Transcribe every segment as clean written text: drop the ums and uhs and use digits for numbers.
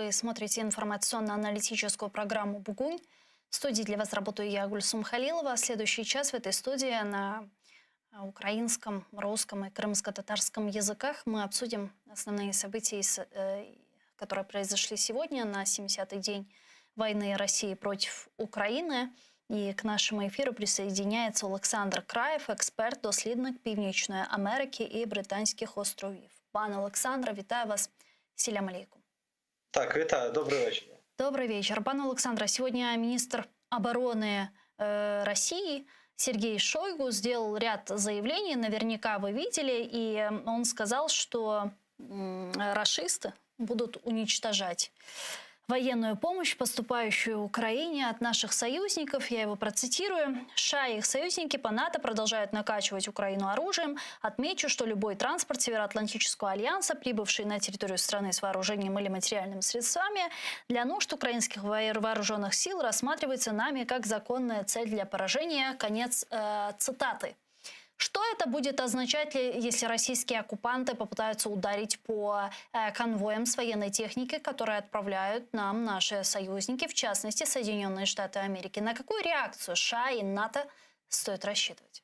Вы смотрите информационно-аналитическую программу «Бугунь». В студии для вас работаю я, Гульсум Халилова. Следующий час в этой студии на украинском, русском и крымско-татарском языках мы обсудим основные события, которые произошли сегодня на 70-й день войны России против Украины. И к нашему эфиру присоединяется Олександр Краєв, експерт, дослідник Північної Америки і Британських островів. Пане Олександре, вітаю вас. Селям алейкум. Так, вітаю, добрий вечір. Добрый вечер. Пане Олександре, сегодня министр обороны России Сергей Шойгу сделал ряд заявлений, наверняка вы видели, и он сказал, что рашисты будут уничтожать военную помощь, поступающую Украине от наших союзников. Я его процитирую. США и их союзники по НАТО продолжают накачивать Украину оружием. Отмечу, что любой транспорт Североатлантического альянса, прибывший на территорию страны с вооружением или материальными средствами, для нужд украинских вооруженных сил рассматривается нами как законная цель для поражения. Конец цитаты. Что это будет означать, если российские оккупанты попытаются ударить по конвоям с военной техникой, которые отправляют нам наши союзники, в частности Соединенные Штаты Америки? На какую реакцию США и НАТО стоит рассчитывать?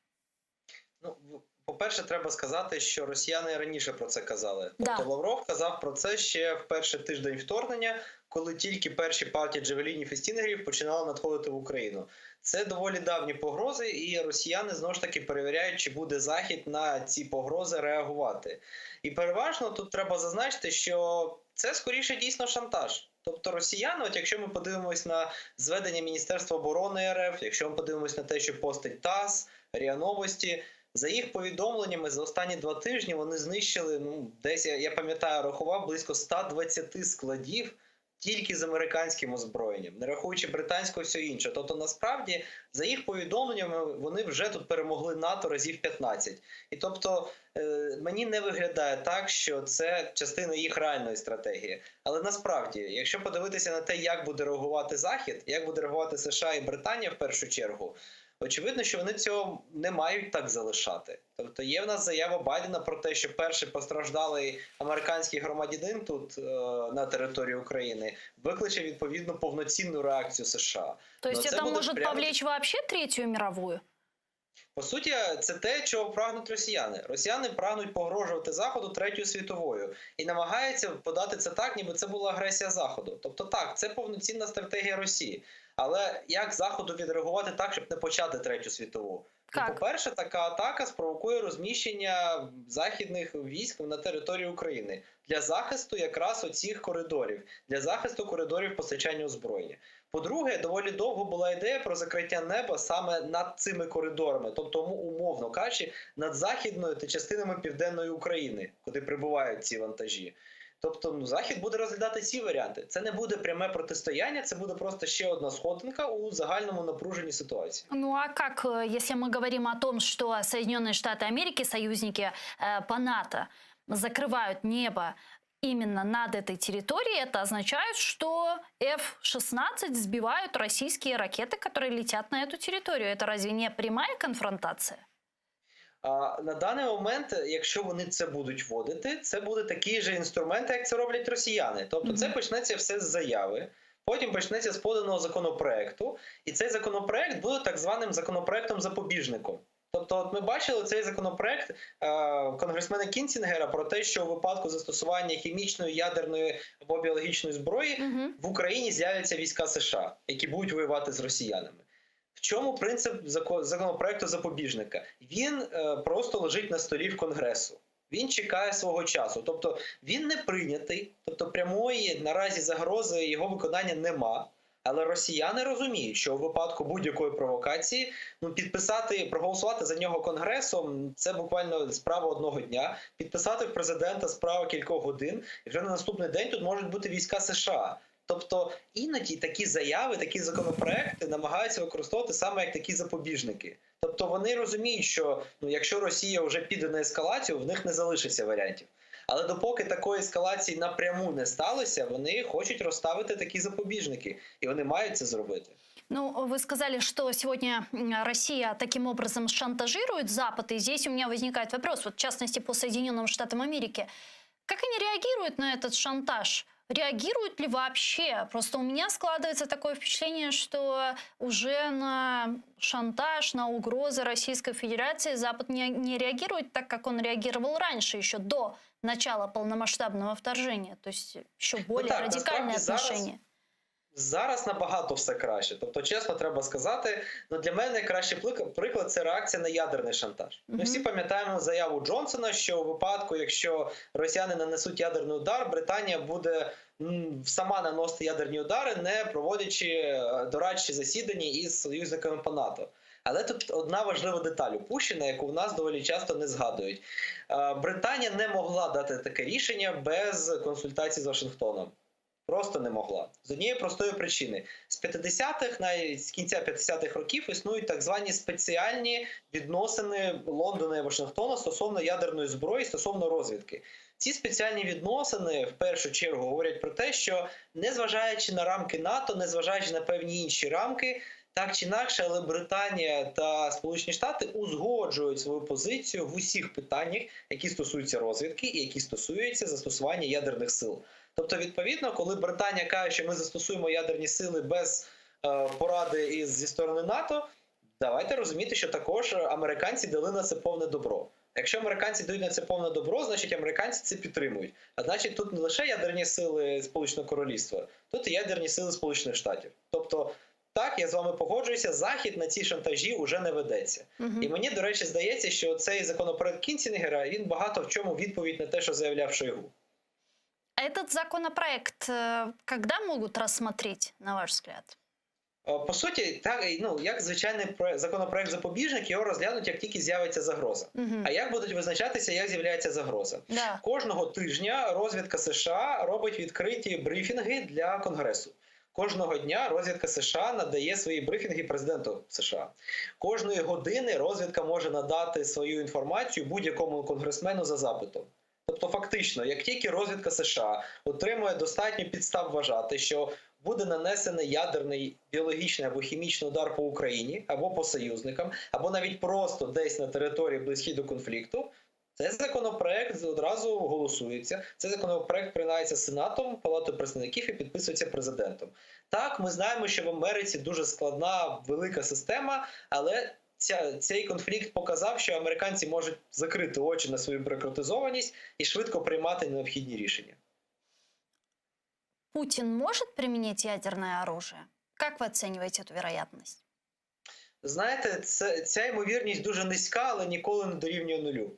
Ну, по-перше, треба сказати, що росіяни і раніше про це казали. Тобто Лавров казав про це ще в перший тиждень вторгнення, коли тільки перші партії Джавелінів і Стінгерів починали надходити в Україну. Це доволі давні погрози, і росіяни знову ж таки перевіряють, чи буде Захід на ці погрози реагувати. І переважно тут треба зазначити, що це скоріше дійсно шантаж. Тобто росіяни, от якщо ми подивимось на зведення Міністерства оборони РФ, якщо ми подивимось на те, що постить ТАСС, РІА Новості, за їх повідомленнями, за останні 2 тижні вони знищили, ну, десь я пам'ятаю, рахував близько 120 складів тільки з американським озброєнням, не рахуючи британського і все інше. Тобто, насправді, за їх повідомленнями, вони вже тут перемогли НАТО разів 15. І тобто мені не виглядає так, що це частина їх реальної стратегії. Але насправді, якщо подивитися на те, як буде реагувати Захід, як буде реагувати США і Британія в першу чергу, очевидно, що вони цього не мають так залишати. Тобто є в нас заява Байдена про те, що перший постраждалий американський громадянин тут на території України викличе відповідну повноцінну реакцію США. То есть Но це это буде может прямо повлечь вообще Третью мировую? По суті, це те, чого прагнуть росіяни. Росіяни прагнуть погрожувати Заходу третьою світовою і намагаються подати це так, ніби це була агресія Заходу. Тобто, так, це повноцінна стратегія Росії. Але як Заходу відреагувати так, щоб не почати третю світову? Ну, Как? по-перше, така атака спровокує розміщення західних військ на території України для захисту якраз оцих коридорів, для захисту коридорів постачання озброєння. По-друге, доволі довго була ідея про закриття неба саме над цими коридорами, тобто, умовно кажучи, над західною та частинами південної України, куди прибувають ці вантажі. Тобто, ну, Захід буде розглядати ці варіанти. Це не буде пряме протистояння, це буде просто ще одна сходинка у загальному напруженні ситуації. Ну а как, если мы говорим о том, что Соединенные Штаты Америки, союзники по НАТО, закрывают небо именно над этой территорией, это означает, что F-16 сбивают российские ракеты, которые летят на эту территорию. Это разве не прямая конфронтация? А на даний момент, якщо вони це будуть вводити, це буде такий же інструмент, як це роблять росіяни. Тобто, це Мгм. почнеться все з заяви. Потім почнеться з поданого законопроекту, і цей законопроект буде так званим законопроектом запобіжником. Тобто, от ми бачили цей законопроект конгресмена Кінцінгера про те, що у випадку застосування хімічної, ядерної або біологічної зброї в Україні з'являться війська США, які будуть воювати з росіянами. В чому принцип законопроекту запобіжника? Він просто лежить на столі в Конгресу. Він чекає свого часу. Тобто він не прийнятий, тобто прямої наразі загрози його виконання нема. Але росіяни розуміють, що у випадку будь-якої провокації, ну, підписати, проголосувати за нього конгресом — це буквально справа одного дня. Підписати в президента — справа кількох годин, і вже на наступний день тут можуть бути війська США. Тобто іноді такі заяви, такі законопроекти намагаються використовувати саме як такі запобіжники. Тобто вони розуміють, що, ну, якщо Росія вже піде на ескалацію, в них не залишиться варіантів. Але допоки такої ескалації напряму не сталося, вони хочуть розставити такі запобіжники, і вони мають це зробити. Ну, вы сказали, что сегодня Россия таким образом шантажирует Запад, и здесь у меня возникает вопрос, вот в частности по Соединенным Штатам Америки. Как они реагируют на этот шантаж? Реагируют ли вообще? Просто у меня складывается такое впечатление, что уже на шантаж, на угрозы Российской Федерации Запад не реагирует так, как он реагировал раньше, еще до начала полномасштабного вторжения. То есть еще более так, радикальное насправді зараз отношение. Зараз набагато все краще. Тобто, чесно, треба сказати, ну для мене найкращий приклад це реакція на ядерний шантаж. Ми Мгм. всі пам'ятаємо заяву Джонсона, що у випадку, якщо росіяни нанесуть ядерний удар, Британія буде сама наносити ядерні удари, не проводячи дорадчі засідання із союзниками по НАТО. Але тут одна важлива деталь упущена, яку в нас доволі часто не згадують. Британія не могла дати таке рішення без консультацій з Вашингтоном. Просто не могла. З однієї простої причини. З 50-х, навіть з кінця 50-х років існують так звані спеціальні відносини Лондона і Вашингтона стосовно ядерної зброї, стосовно розвідки. Ці спеціальні відносини, в першу чергу, говорять про те, що незважаючи на рамки НАТО, незважаючи на певні інші рамки, так чи інакше, але Британія та Сполучені Штати узгоджують свою позицію в усіх питаннях, які стосуються розвідки і які стосуються застосування ядерних сил. Тобто, відповідно, коли Британія каже, що ми застосуємо ядерні сили без поради зі сторони НАТО, давайте розуміти, що також американці дали на це повне добро. Якщо американці дають на це повне добро, значить американці це підтримують. А значить тут не лише ядерні сили Сполученого Королівства, тут і ядерні сили Сполучених Штатів. Тобто, так, я з вами погоджуюся, Захід на ці шантажі уже не ведеться. Мгм. І мені, до речі, здається, що цей законопроект Кінцінгера, він багато в чому відповідь на те, що заявляв Шойгу. А этот законопроект когда могут рассмотреть, на ваш взгляд? По суті, так, як звичайний законопроект запобіжник, його розглянуть, як тільки з'явиться загроза. Мгм. А як будуть визначатися, як з'являється загроза? Да. Кожного тижня розвідка США робить відкриті брифінги для Конгресу. Кожного дня розвідка США надає свої брифінги президенту США. Кожної години розвідка може надати свою інформацію будь-якому конгресмену за запитом. Тобто фактично, як тільки розвідка США отримує достатньо підстав вважати, що буде нанесений ядерний, біологічний або хімічний удар по Україні, або по союзникам, або навіть просто десь на території близькій до конфлікту, цей законопроект одразу голосується, цей законопроект приймається Сенатом, Палатою представників і підписується президентом. Так, ми знаємо, що в Америці дуже складна, велика система, але цей конфлікт показав, що американці можуть закрити очі на свою бюрократизованість і швидко приймати необхідні рішення. Путин может применить ядерное оружие? Как вы оцениваете эту вероятность? Знаєте, ця ймовірність дуже низька, але ніколи не дорівнює нулю.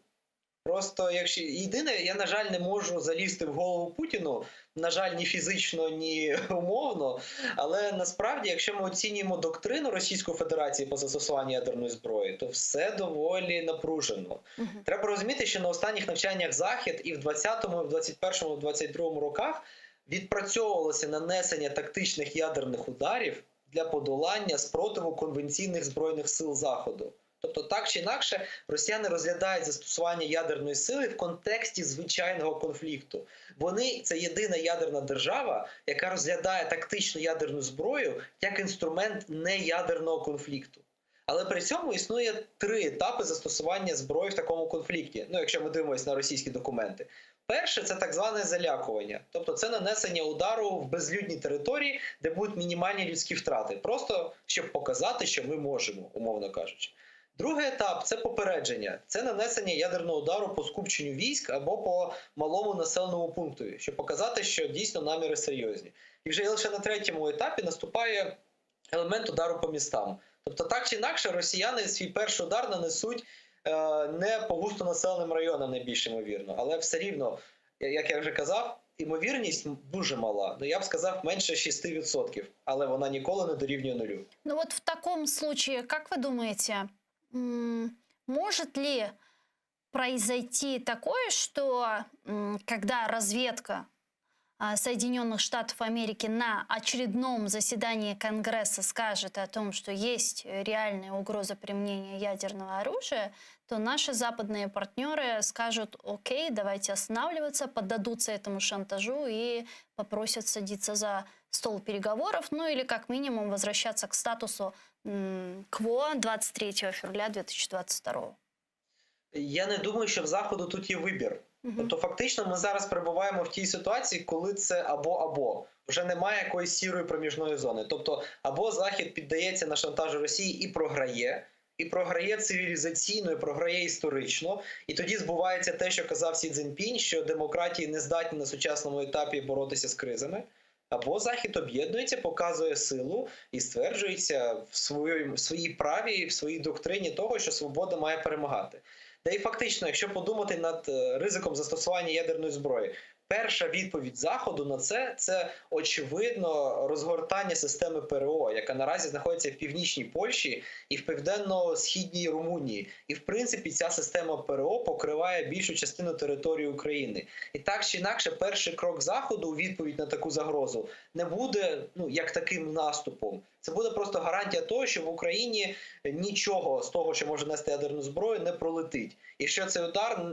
Просто, якщо єдине, я, на жаль, не можу залізти в голову Путіну, на жаль, ні фізично, ні умовно, але насправді, якщо ми оцінюємо доктрину Російської Федерації по застосуванню ядерної зброї, то все доволі напружено. Мгм. Треба розуміти, що на останніх навчаннях Захід і в 20-му, і в 21-му, і в 22-му роках відпрацьовувалося нанесення тактичних ядерних ударів для подолання спротиву конвенційних збройних сил Заходу. Тобто, так чи інакше, росіяни розглядають застосування ядерної сили в контексті звичайного конфлікту. Вони — це єдина ядерна держава, яка розглядає тактичну ядерну зброю як інструмент неядерного конфлікту. Але при цьому існує три етапи застосування зброї в такому конфлікті, якщо ми дивимося на російські документи. Перше — це так зване залякування, тобто це нанесення удару в безлюдній території, де будуть мінімальні людські втрати, просто щоб показати, що ми можемо, умовно кажучи. Другий етап – це попередження, це нанесення ядерного удару по скупченню військ або по малому населеному пункту, щоб показати, що дійсно наміри серйозні. І вже лише на третьому етапі наступає елемент удару по містам. Тобто так чи інакше росіяни свій перший удар нанесуть не по густонаселеним районам найбільш ймовірно, але все рівно, як я вже казав, ймовірність дуже мала. Я б сказав, менше 6%, але вона ніколи не дорівнює нулю. В таком случае, как вы думаете, может ли произойти такое, что когда разведка Соединенных Штатов Америки на очередном заседании Конгресса скажет о том, что есть реальная угроза применения ядерного оружия, то наши западные партнеры скажут: окей, давайте останавливаться, поддадутся этому шантажу и попросят садиться за стол переговоров, или как минимум возвращаться к статусу кво 23 февраля 2022. Я не думаю, що в Заходу тут є вибір. Тобто, фактично, ми зараз перебуваємо в тій ситуації, коли це або-або. Вже немає якоїсь сірої проміжної зони. Тобто, або Захід піддається на шантаж Росії і програє, і програє цивілізаційно, і програє історично. І тоді збувається те, що казав Сі Цзіньпін, що демократії не здатні на сучасному етапі боротися з кризами. Або Захід об'єднується, показує силу і стверджується в своїй, в своїй праві, в своїй доктрині того, що свобода має перемагати. Та і фактично, якщо подумати над е, ризиком застосування ядерної зброї, перша відповідь Заходу на це це очевидно розгортання системи ПРО, яка наразі знаходиться в північній Польщі і в південно-східній Румунії. І в принципі ця система ПРО покриває більшу частину території України. І так чи інакше, перший крок Заходу у відповідь на таку загрозу не буде ну як таким наступом. Це буде просто гарантія того, що в Україні нічого з того, що може нести ядерну зброю, не пролетить. І що цей удар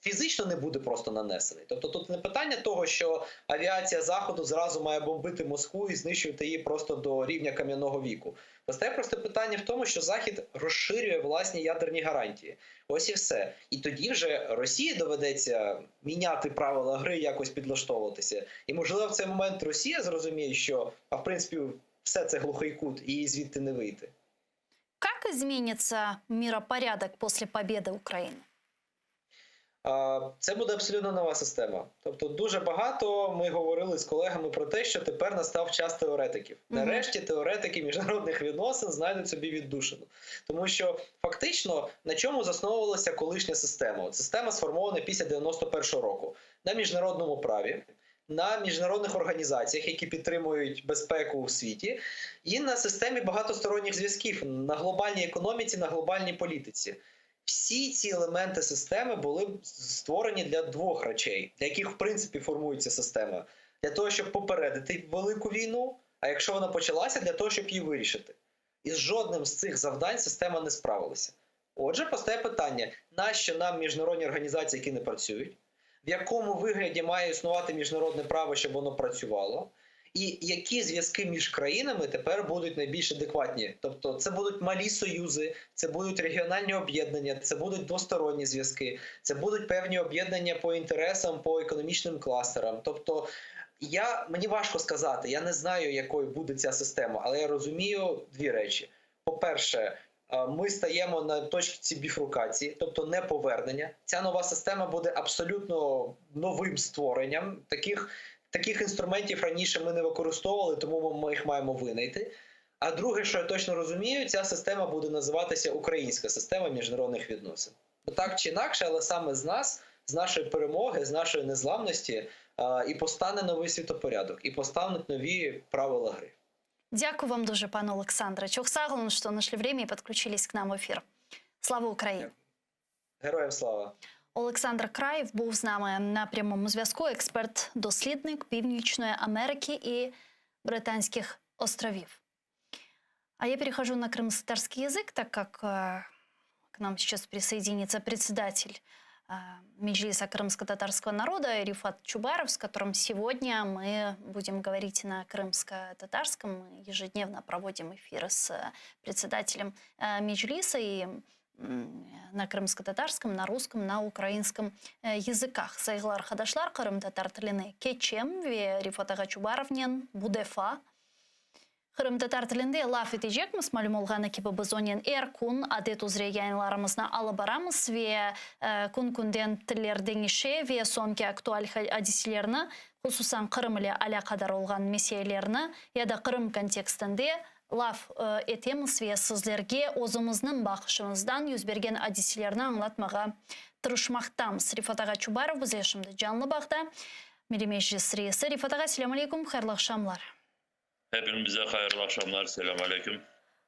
фізично не буде просто нанесений. Тобто тут не питання того, що авіація Заходу зразу має бомбити Москву і знищувати її просто до рівня кам'яного віку. Постає просто питання в тому, що Захід розширює власні ядерні гарантії. Ось і все. І тоді вже Росії доведеться міняти правила гри, якось підлаштовуватися. І можливо в цей момент Росія зрозуміє, що а в принципі все це глухий кут, і їй звідти не вийти. Как изменится миропорядок после победы Украины? А, Це буде абсолютно нова система. Тобто, дуже багато ми говорили з колегами про те, що тепер настав час теоретиків. Мгм. Нарешті теоретики міжнародних відносин знайдуть собі віддушину. Тому що фактично на чому засновувалася колишня система? От система сформована після 91-го року на міжнародному праві, на міжнародних організаціях, які підтримують безпеку у світі, і на системі багатосторонніх зв'язків, на глобальній економіці, на глобальній політиці. Всі ці елементи системи були створені для двох речей, для яких в принципі формується система: для того, щоб попередити велику війну, а якщо вона почалася, для того, щоб її вирішити. І з жодним з цих завдань система не справилася. Отже, постає питання: нащо нам міжнародні організації, які не працюють, в якому вигляді має існувати міжнародне право, щоб воно працювало, і які зв'язки між країнами тепер будуть найбільш адекватні? Тобто, це будуть малі союзи, це будуть регіональні об'єднання, це будуть двосторонні зв'язки, це будуть певні об'єднання по інтересам, по економічним кластерам. Тобто, я мені важко сказати, я не знаю, якою буде ця система, але я розумію дві речі: по-перше, е, ми стаємо на точці біфуркації, тобто не повернення. Ця нова система буде абсолютно новим створенням. Таких, таких інструментів раніше ми не використовували, тому ми їх маємо винайти. А друге, що я точно розумію, ця система буде називатися Українська система міжнародних відносин. Бо так чи інакше, але саме з нас, з нашої перемоги, з нашої незламності, е, і постане новий світопорядок, і постануть нові правила гри. Дякую вам дуже, пане Олександре. Çoq sağ oluñ, что нашли время и подключились к нам в эфир. Слава Україні! Героям слава! Олександр Краєв був з нами на прямому зв'язку, експерт-дослідник Північної Америки і Британських островів. А я перехожу на крымско-татарский язык, так как э, к нам сейчас присоединится председатель э, Меджлиса крымско-татарского народа Рифат Чубаров, с которым сегодня мы будем говорить на крымско-татарском. Мы ежедневно проводим эфиры с э, председателем э, Меджлиса и м, на крымско-татарском, на русском, на украинском э, языках. Sayğılı arqadaşlar qırımtatar tiline keçem ve Rifat ağa Çubarovnen bu defa Qırımtatar tilinde laf etecekmiz, malüm olğanı kibi biz onen er kün adet üzre yayınlarımıznı alıp baramız ve e, kün künden tiller deñişe ve soñki aktual adiselerni, hususan Qırım ile alâqadar olğan meselelerni ya da Qırım kontekstinde laf e, etemiz ve sizlerge özümizniñ baqışımızdan yüz bergen adiselerni añlatmağa tırışmaqtamız. Rifat ağa Çubarov bizle şimdi canlı bağda. Milliy Meclis reisi Rifat ağa, selâm aleyküm, hayırlı aqşamlar. Hepimize hayırlı akşamlar. Selam aleyküm.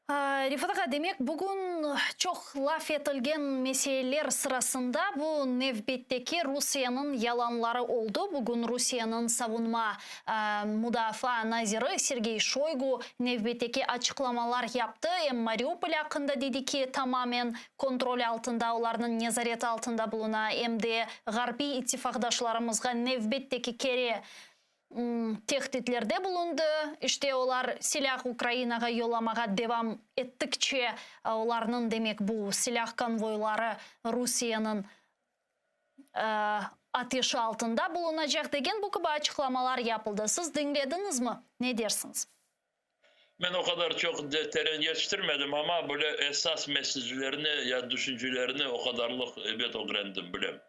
A, Rifat ağa, demek bugün çoq laf etilgen meseleler sırasında bu nevbetteki Rusiyeniñ yalanları oldı. Bugün Rusiyeniñ savunma e, mudafaa naziri Sergey Şoygu nevbetteki açıqlamalar yaptı. Em Mariupol aqqında dedi ki, tamamen kontrol altında, olarnıñ nezareti altında buluna, em de ğarbiy ittifaqdaşlarımızğa nevbetteki kere m, tehditlerde bulundı. İşte olar silâ Ukrainağa yollamağa devam ettikçe olarnıñ demek bu silâ konvoyları Rusiyeniñ e, ateşi altında bulunacaq degen bu kibi açıqlamalar yapıldı. Siz diñlediñizmi? Ne dersiñiz? Men o qadar çoq teren yetiştirmedim, amma böyle esas meseclerini ya düşüncelerini o qadarlıq ebet ögrendim, bilem.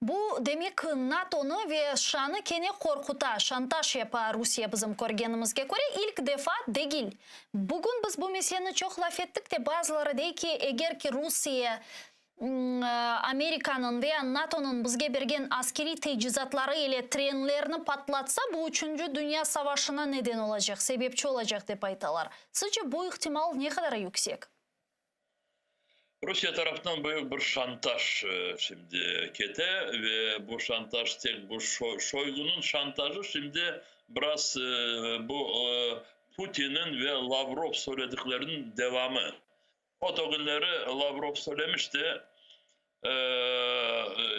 Bu, demek, NATOnı ve SŞAnı kene qorquta, şantaj yapa Rusiye bizim körgenimizge köre, ilk defa degil. Bugün biz bu meseleni çoq laf ettik de, bazıları dey ki, eger ki Rusiye Amerikanıñ ve NATOnıñ bizge bergen askeriy tecizatları ile trenlerni patlatsa, bu Üçünci dünya savaşına neden olacaq, sebepçi olacaq, dep aytalar. Sizce, bu ihtimal ne qadar yüksek? Rusiye tarafından büyük bir şantaj şimdi kete ve bu şantaj tek bu Şoygunıñ şantajı şimdi biraz bu Putinniñ ve Lavrov söyledikleriniñ devamı. O künleri Lavrov söylemişti,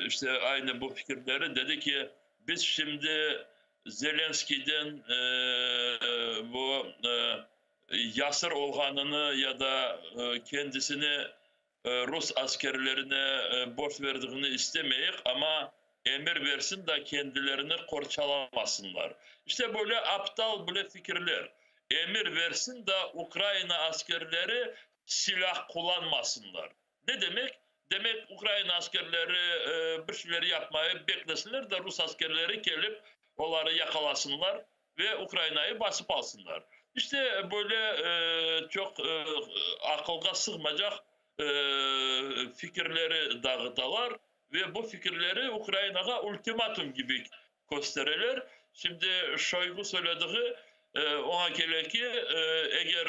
işte aynı bu fikirleri dedi ki, biz şimdi Zelenskiyden bu yasır olğanını ya da kendisini rus askerlerine borç verdiğini istemeyik, amma emir versin da kendilerini qorçalamasınlar. İşte böyle aptal böyle fikirler. Emir versin da Ukraina askerleri silâh qullanmasınlar. Ne demek? Demek, Ukraina askerleri bir şeyler yapmayıp beklesinler de rus askerleri kelip oları yaqalasınlar ve Ukrainayı basıp alsınlar. İşte böyle çoq aqılğa sığmacaq fikirleri dağıtalar ve bu fikirleri Ukrainağa ultimatum kibi köstereler. Şimdi Şoygu söylediği oña kele ki, eger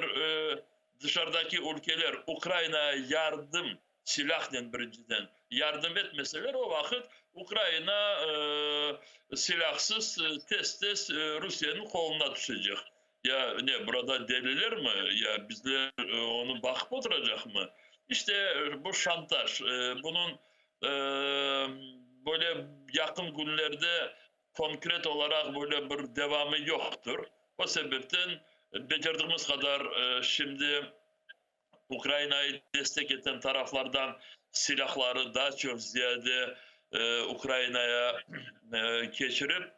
dışarıdaki ülkeler Ukrainaya yardım, silâhnen birinciden, yardım etmeseler, o vaqıt Ukraina silâhsız tez-tez Rusiyeniñ qoluna tüşecek. Ya ne, burada deliler mi? Ya bizler onı baqıp oturacaqmı? İşte bu şantaj. Bunıñ böyle yaqın künlerde konkret olaraq böyle bir devamı yoqtır. O sebepten becerdigimiz qadar şimdi Ukrainayı destek etken taraflardan silâhları daa çoq ziyade Ukrainaya keçirip,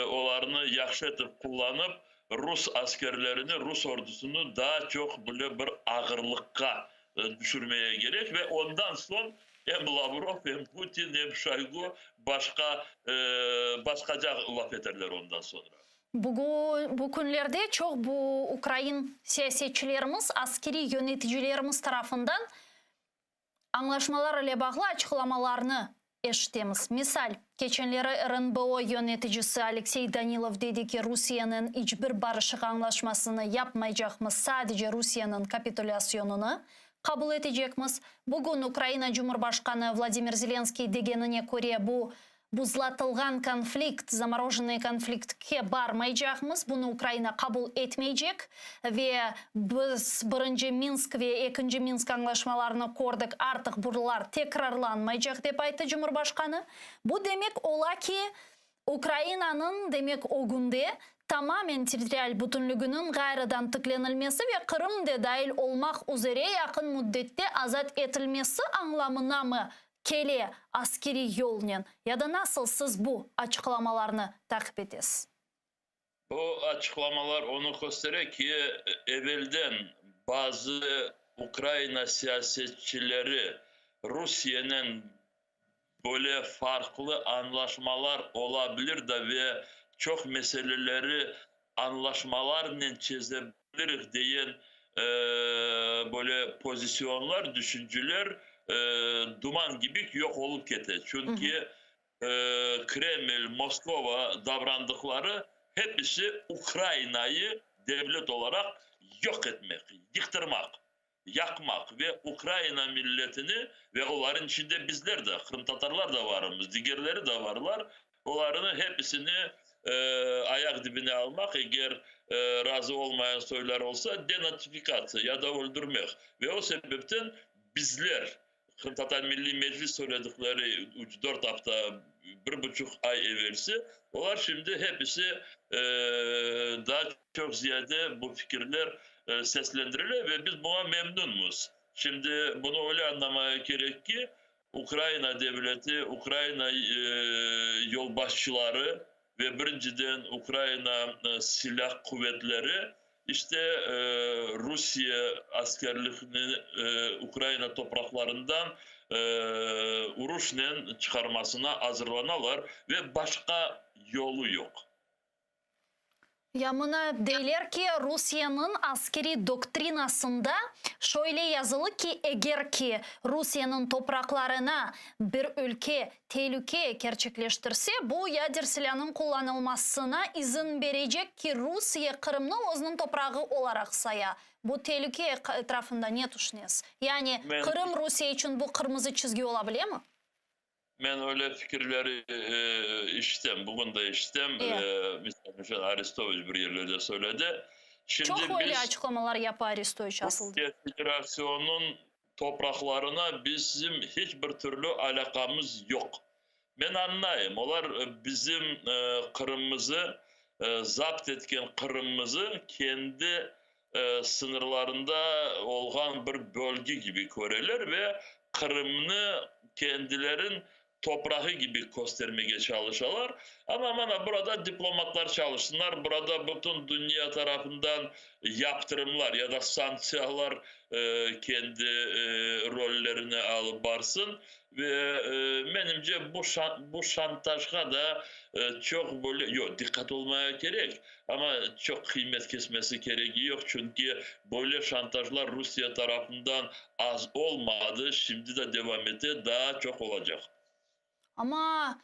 olarnı yahşı etip qullanıp, rus askerlerini, rus ordusını daa çoq böyle bir ağırlıqqa tüşürmeye kerek ve ondan soñ em Lavrov, em Putin, em Şoygu başqa, başqaca laf eterler ondan soñra. Bugün, bu künlerde çoq bu ukrain siyasetçilerimiz, askeriy yöneticilerimiz tarafından añlaşmalar ile bağlı açıqlamalarnı eşitemiz. Misal, keçenleri RNBO yöneticisi Aleksey Danilov dedi ki, Rusiyenen iç bir barışıq añlaşmasını yapmaycaqmız, sadece Rusiyeniñ kapitulâsyonını qabul etecekmiz. Bugün Ukraina Cumhurbaşqanı Vladimir Zelenskiy degenine köre, bu Buzlatılğan konflikt, zamorojennıy konfliktke barmaycaqmız, bunı Ukraina qabul etmeycek ve biz birinci Minsk ve ekinci Minsk añlaşmalarını kördik, artıq bular tekrarlanmaycaq, dep ayttı Cumhurbaşqanı. Bu demek ola ki, Ukrainanıñ, demek, ögünde tamamen territorial bütünliginiñ ğayrıdan tiklenilmesi ve Qırım de dail olmaq üzere yaqın müddette azat etilmesi añlamınamı kele askeriy yolnen ya da nasıl siz bu açıqlamalarnı taqip etesiz? Bu açıqlamalar onı köstere ki, evelden bazı Ukraina siyasetçileri Rusiyenen böyle farqlı añlaşmalar ola bilir da ve çoq meseleleri añlaşmalarnen çeze biliriq deyen böyle pozisyonlar, düşünceler duman kibi yoq olıp kete. Çünki Kreml, Moskova davrandıqları hepisi Ukrainayı devlet olaraq yoq etmek, yıqtırmaq, yaqmaq ve Ukraina milletini ve olarnıñ içinde bizler de, qırımtatarlar da varımız, digerleri de varlar, olarnı hepisini ayaq dibine almaq, eger razı olmayan soylar olsa, denatsifikatsiya ya da öldürmek. Ve o sebepten bizler, Qırımtatar Milliy Meclis söyledikleri üç-dört afta, bir buçuq ay evelsi, olar şimdi hepisi daa çoq ziyade bu fikirler seslendirile ve biz buña memnünmiz. Şimdi bunı öyle añlamaya kerek ki, Ukraina devleti, Ukraina yolbaşçıları ve birinciden Ukraina silâh quvetleri işte Rusiye askerlikni Ukraina topraqlarından uruşnen çıqarmasına azırlanalar ve başqa yolu yoq. Ya mına deyler ki, Rusiyeniñ askeriy doktrinasında şöyle yazılı ki, eger ki Rusiyeniñ topraqlarına bir ülke telüke kerçekleştirse, bu yader silânıñ qullanılmasına izin berecek ki, Rusiye Qırımnı özüniñ toprağı olaraq saya. Bu telüke etrafında ne tüşünesiz? Yani Qırım Rusiye içün bu qırmızı çizgi ola bilemi? Men öyle fikirleri işitem, bugün de işitem. Misal içün, Arestoviç bir yerlerde söyledi. Şimdi Çoq öyle açıqlamalar yapa Arestoviç asılda. Rusiye Federasyonınıñ topraqlarına bizim hiç bir türlü alâqamız yoq. Men añlayım, olar bizim Qırımımızı, zapt etken Qırımımızı kendi sıñırlarında olğan bir bölge kibi köreler ve Qırımnı kendilerin toprağı kibi köstermege çalışalar. Amma mana burada diplomatlar çalışsınlar, burada bütün dünya tarafından yaptırımlar ya da sanktsiyalar kendi rollerini alıp barsın. Ve menimce bu bu şantajğa da çoq böyle, yoq, diqqat olmaya kerek, amma çoq qıymet kesmesi keregi yoq, çünki böyle şantajlar Rusiye tarafından az olmadı, şimdi de devam ete, daa çoq olacaq. Amma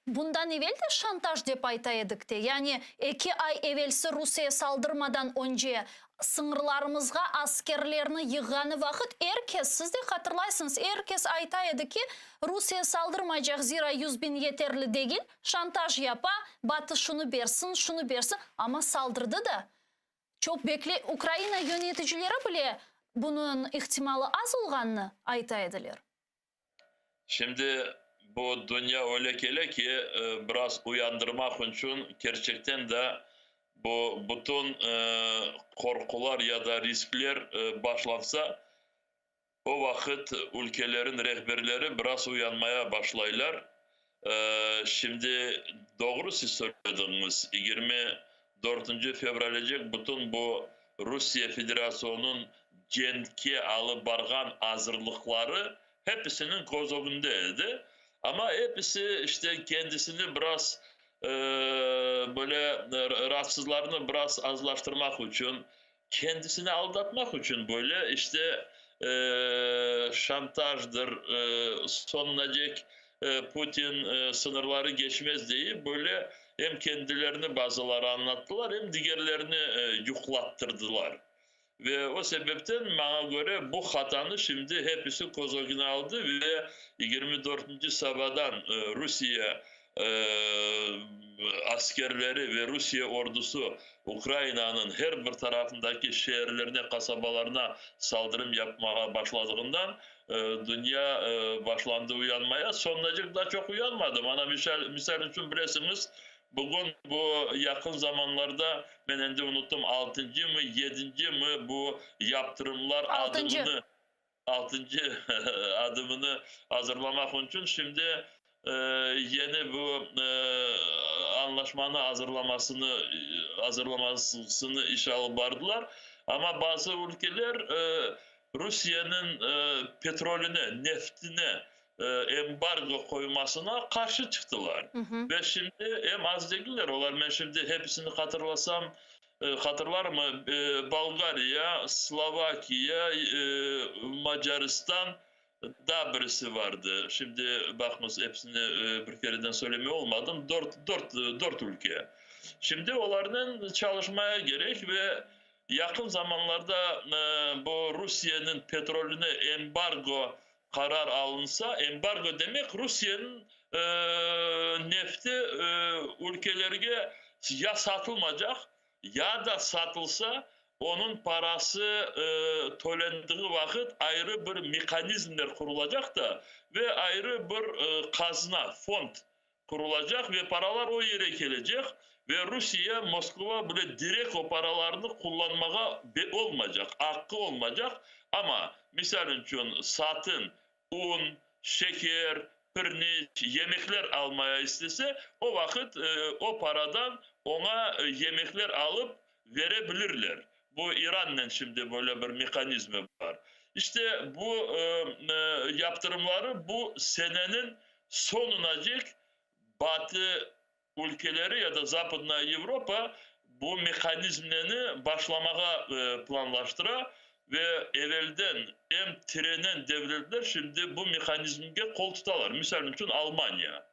Bundan evel de şantaj dep ayta edik te, yani eki ay evelsi Rusiye saldırmadan önce sıñırlarımızğa askerlerni yığğanı vaqıt er kes, siz de hatırlaysıñız, er kes ayta edi ki, Rusiye saldırmaycaq, zira 100.000 yeterli degil, şantaj yapa, Batı şunı bersin, şunı bersin, amma saldırdı da. Çoq bekle, Ukraina yöneticileri bile bunıñ ihtimalı az olğanını ayta ediler. Şimdi bu dünya öyle kele ki, biraz uyandırmaq içün kerçekten de bu bütün qorqular ya da riskler başlansa, o vaqıt ülkelerin rehberleri biraz uyanmaya başlaylar. Şimdi doğru siz söylediñiz, 24 fevralece bütün bu Rusiye Federasyonınıñ cenkke alıp barğan azırlıqları hepisiniñ köz ögünde edi. Amma episi işte kendisini biraz böyle raatsızlarını biraz azlaştırmaq içün, kendisini aldatmaq içün böyle işte şantajdır, soñunacek Putin sıñırları geçmez deyip böyle em kendilerini bazıları añlattılar, em digerlerini yuqlattırdılar. Ve o sebepten, maña köre, bu hatanı şimdi hepisi köz ögüne aldı ve 24-nci sabadan Rusiye askerleri ve Rusiye ordusı Ukrainanıñ her bir tarafındaki şeerlerine, qasabalarına saldırım yapmağa başladığından dünya başlandı uyanmaya. Soñunacek daa çoq uyanmadı. Mana misal içün bilesiñiz, Bugün bu yaqın zamanlarda, men endi unuttım, altıncımı, yedincimi bu yaptırımlar Altıncı. adımını, altıncı adımını azırlamaq içün şimdi yeni bu añlaşmanı azırlamasını, azırlamasını iş alıp bardılar. Amma bazı ülkeler Rusiyeniñ petrolüne, neftine embargo qoymasına qarşı çıqtılar. Ve şimdi em az degiller olar, men şimdi hepisini hatırlasam, hatırlarmı, Bolgariya, Slovakiya, Macaristan, daa birisi vardı, şimdi baqıñız, episini bir kereden söylemey olmadım, dört, dört, dört ülke. Şimdi olarnen çalışmaya kerek ve yaqın zamanlarda bu Rusiyeniñ petrolüne embargo qarar alınsa, embargo demek Rusiyeniñ nefti ülkelerge ya satılmacaq, ya da satılsa, onıñ parası tölendiği vaqıt ayrı bir mehanizmler qurulacaq da ve ayrı bir qazna, fond, qurulacaq ve paralar o yere kelecek ve Rusiye, Moskva bile direkt o paralarnı qullanmağa olmaycaq, aqqı olmaycaq, amma, misal içün, satın. Un, şeker, pirniç, yemekler almaya istese, o vaqıt o paradan oña yemekler alıp vere bilirler. Bu İrannen şimdi böyle bir mehanizmi bar. İşte bu yaptırımları bu seneniñ soñunacek Batı ülkeleri ya da Zapadnaya Yevropa bu mehanizmleni başlamağa planlaştıra ve evelden em tirenen devletler şimdi bu mehanizmge qol tutalar, misal içün Almaniya.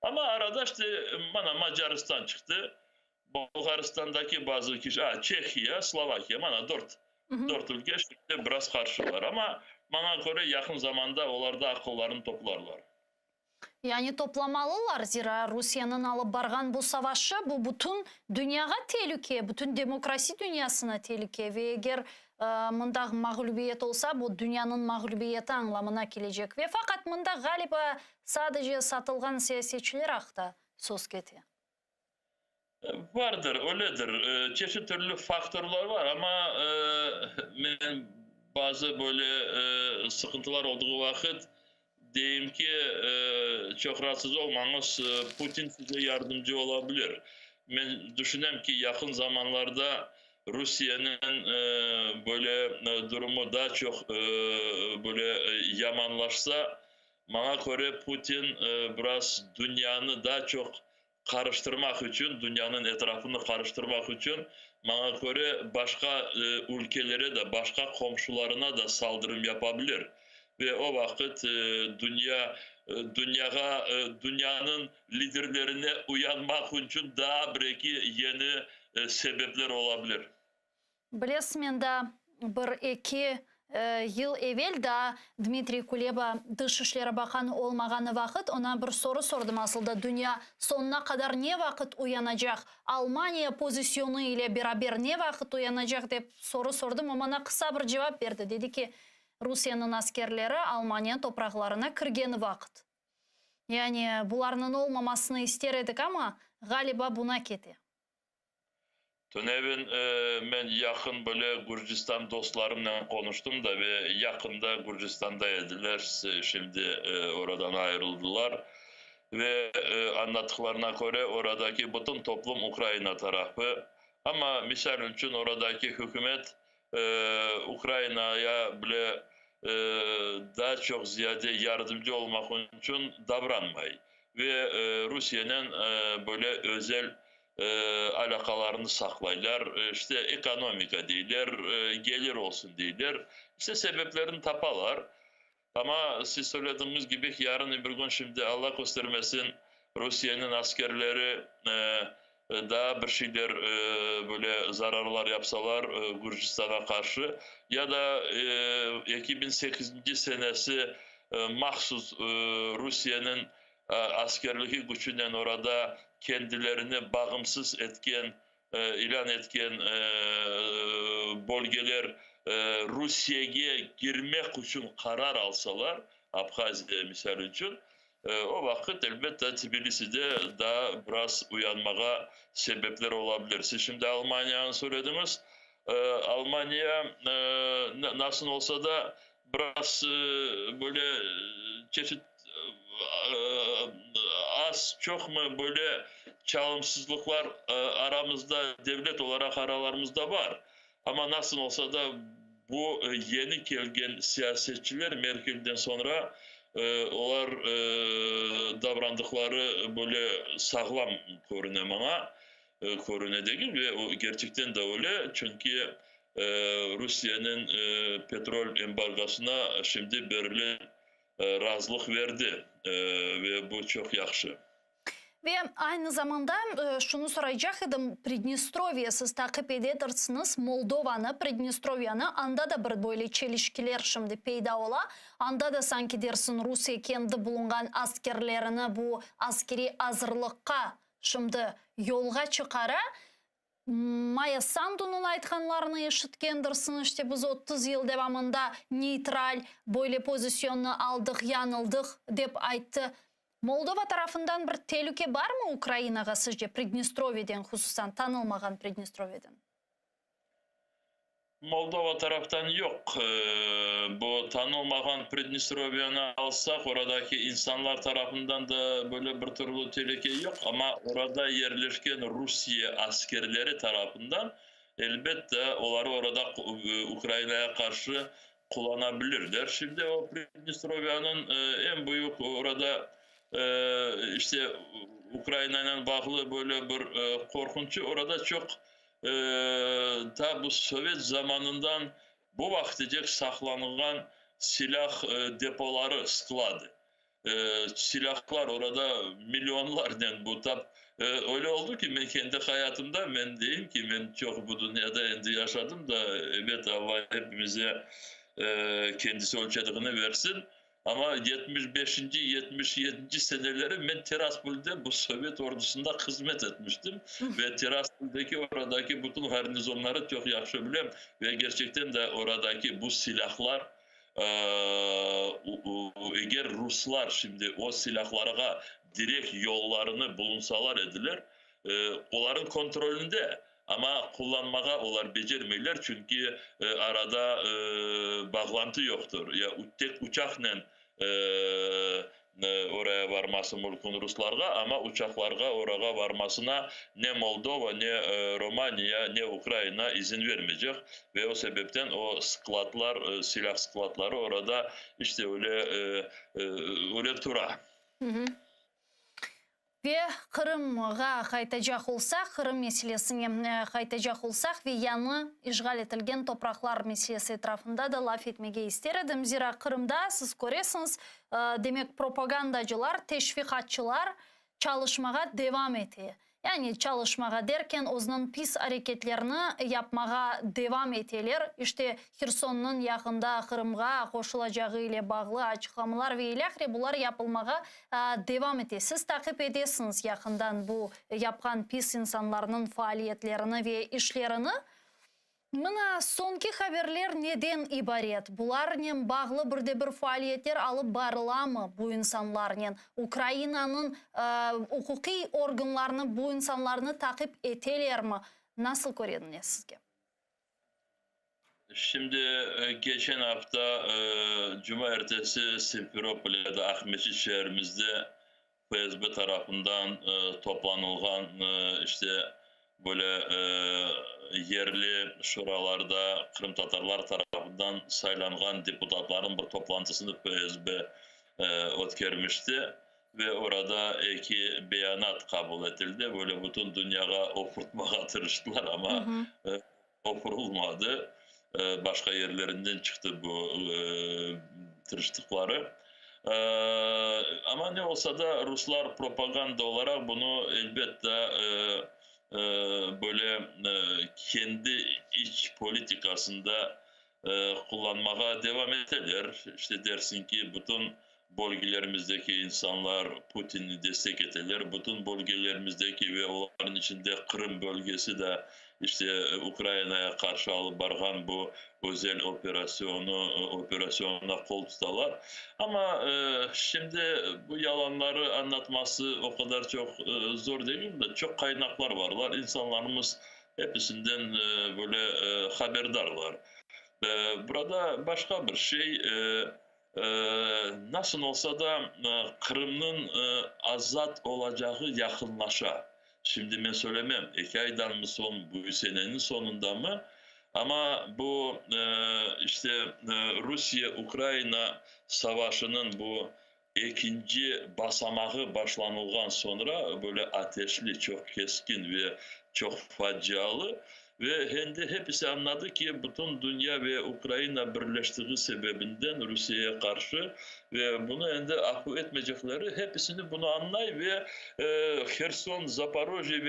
Amma arada işte mana Macaristan çıqtı, Bolğaristandaki bazı kişi, a, Çehiya, Slovakiya, mana dört, dört ülke şimdi biraz qarşılar. Amma maña köre yaqın zamanda olar da aqıllarını toplarlar. Yani toplamalılar, zira Rusiyeniñ alıp barğan bu savaşı, bu bütün dünyağa telüke, bütün demokrasi dünyasına telüke ve eger mında mağlübiyet olsa, bu dünyanıñ mağlübiyeti añlamına kelecek. Ve faqat mında, ğaliba, sadece satılğan siyasetçiler aqta söz kete. Vardır, öyledir. Çeşit türlü faktorlar var, amma men bazı böyle sıqıntılar olduğu vaqıt deyim ki, çoq raatsız olmañız, Putin size yardımcı ola bilir. Men düşünem ki, yaqın zamanlarda Rusiyeniñ böyle durumu daa çoq böyle yamanlaşsa, maña köre, Putin biraz dünyanı daa çoq qarıştırmaq içün, dünyanıñ etrafını qarıştırmaq içün, maña köre, başqa ülkelere de, başqa qomşularına da saldırım yapa bilir. Ve o vaqıt dünya, dünyağa, dünyanıñ liderlerine uyanmaq içün daa bir-eki yeni sebepler ola bilir. Bilesiz, men daa bir-eki yıl evel daa Dmitriy Kuleba Tış işleri baqanı olmağanı vaqıt oña bir soru sordım, asılda dünya soñuna qadar ne vaqıt uyanacaq, Almaniya pozisyonı ile beraber ne vaqıt uyanacaq dep soru sordım, o maña qısa bir cevap berdi, dedi ki, Rusiyeniñ askerleri Almaniya topraqlarına kirgeni vaqıt. Yani bularnıñ olmamasını ister edik, amma, ğaliba, buna kete. Tünevin men yaqın böyle Gürcistan dostlarımnen qonuştım da ve yaqında Gürcistanda ediler, şimdi oradan ayırıldılar. Ve añlattıqlarına köre, oradaki bütün toplum Ukraina tarafı. Amma, misal içün, oradaki hükümet Ukrainaya bile daa çoq ziyade yardımcı olmaq içün davranmay ve Rusiyenen böyle özel alâqalarını saqlaylar, işte ekonomika deyler, gelir olsun deyler, işte sebeplerini tapalar. Amma siz söylediğiniz kibi, yarın bir kün, şimdi Alla köstermesin, Rusiyeniñ askerleri daa bir şeyler böyle zararlar yapsalar Gürcistanğa qarşı, ya da 2008-nci senesi mahsus Rusiyeniñ askerligi küçünen orada kendilerini bağımsız etken, ilân etken bölgeler Rusiyege girmek içün qarar alsalar, Abhaziya misal içün, o vaqıt, elbette, Tbiliside daa biraz uyanmağa sebepler ola bilir. Siz şimdi Almaniyanı söylediñiz. Almaniya nasıl olsa da, Biraz böyle çeşit az çoqmı böyle çalımsızlıqlar aramızda, devlet olaraq aralarımızda bar. Amma nasıl olsa da bu yeni kelgen siyasetçiler Merkelden soñra olar davrandıqları böyle sağlam körüne maña, körüne degil ve o kerçekten de öyle, çünki Rusiyeniñ petrol embargosına şimdi Berlin razılıq berdi ve bu çoq yahşı. Ve aynı zamanda şunı soraycaq edim, Pridnestroviye, siz taqip ededirsiñiz Moldovanı, Pridnestroviyanı, anda da bir böyle çelişkiler şimdi peyda ola, anda da sanki dersiñ Rusiye kendi bulunğan askerlerini bu askeriy azırlıqqa şimdi yolğa çıqara, Maya Sandunıñ aytqanlarını eşitkendirsiñ, işte biz 30 yıl devamında neytral böyle pozisyonnı aldıq, yañıldıq, dep ayttı. Moldova tarafından bir telüke barmı Ukrainağa sizce, Pridnestroviyeden, hususan tanılmağan Pridnestroviyeden? Moldova taraftan yoq. Bu tanılmağan Pridnestrovyanı alsaq, oradaki insanlar tarafından da böyle bir türlü telüke yoq, amma orada yerleşken Rusiye askerleri tarafından, elbette, oları orada Ukrainaya qarşı qullana bilirler. Şimdi o Pridnestrovyanıñ eñ büyük orada işte Ukrainanen bağlı böyle bir qorqunçı, orada çoq Ta bu sovet zamanından bu vaqtecek saqlanğan silâh depoları, skladı. Silâhlar orada millionlarnen bu tap öyle oldı ki, men kendi hayatımda, men deyim ki, men çoq bu dünyada endi yaşadım da, ebet, Alla hepimize kendisi ölçediğini versin, Amma 75-nci, 77-nci seneleri men Tiraspolde bu sovet ordusında hızmet etmiştim ve Tiraspoldeki oradaki bütün garnizonları çoq yahşı bilem ve kerçekten de oradaki bu silâhlar, eger ruslar şimdi o silâhlarğa direkt yollarını bulunsalar ediler, olarnıñ kontrolünde, Amma qullanmağa olar becermeyler, çünki arada bağlantı yoqtır. Ya tek uçaqnen oraya varması mümkün ruslarğa, amma uçaqlarğa orağa varmasına ne Moldova, ne Romaniya, ne Ukraina izin vermeycek. Ve o sebepten o skladlar, silâh skladları orada işte öyle öyle tura. Ve Qırımğa qaytacaq olsaq, Qırım meselesine qaytacaq olsaq ve yañı işğal etilgen topraqlar meselesi etrafında da laf etmege ister edim. Zira Qırımda, siz köresiñiz, demek, propagandacılar, teşviqatçılar çalışmağa devam ete. Yani çalışmağa derken, özüniñ pis areketlerini yapmağa devam eteler. İşte, Hersonnıñ yaqında Qırımğa qoşulacağı ile bağlı açıqlamalar ve ilâhre bular yapılmağa devam ete. Siz taqip edesiñiz yaqından bu yapqan pis insanlarnıñ faaliyetlerini ve işlerini. Mına, soñki haberler neden ibaret? Bularnen bağlı bir de bir faaliyetler alıp barılamı bu insanlarnen? Ukrainanıñ uquqiy organlarını bu insanlarnı taqip etelermi? Nasıl körene sizge? Şimdi keçen afta cumaertesi Simferopol ya da Aqmescit şeerimizde FSB tarafından toplanılğan işte böyle yerli şuralarda qırımtatarlar tarafından saylanğan deputatlarnıñ bir toplantısını FSB ötkermişti ve orada eki beyanat qabul etildi. Böyle bütün dünyağa oqurtmağa tırıştılar, amma Oqurılmadı, başqa yerlerinden çıqtı bu tırıştıqları. Amma ne olsa da, ruslar propaganda olaraq bunı, elbette, böyle kendi iç politikasında qullanmağa devam eteler. İşte, dersiñ ki, bütün bölgelerimizdeki insanlar Putinni destek eteler, bütün bölgelerimizdeki ve olarnıñ içinde Qırım bölgesi de işte Ukrainaya qarşı alıp barğan bu özel operasyonı, operasyonına qol tutalar. Amma şimdi bu yalanları añlatması o qadar çoq zor degil de, çoq qaynaqlar barlar, insanlarımız episinden böyle haberdarlar. Burada başqa bir şey. Nasıl olsa da, Qırımnıñ azat olacağı yaqınlaşa. Şimdi men söylemem, eki aydanmı soñ, bu seneniñ soñundamı, amma bu, işte, Rusiye-Ukrayina savaşınıñ bu ekinci basamağı başlanılğan soñra, böyle ateşli, çoq keskin ve çoq facialı, Ve endi hepisi añladı ki, bütün dünya ve Ukraina birleştiği sebebinden Rusiyeye qarşı ve bunı endi afu etmeycekleri, hepisini bunı añlay ve Herson, Zaporojye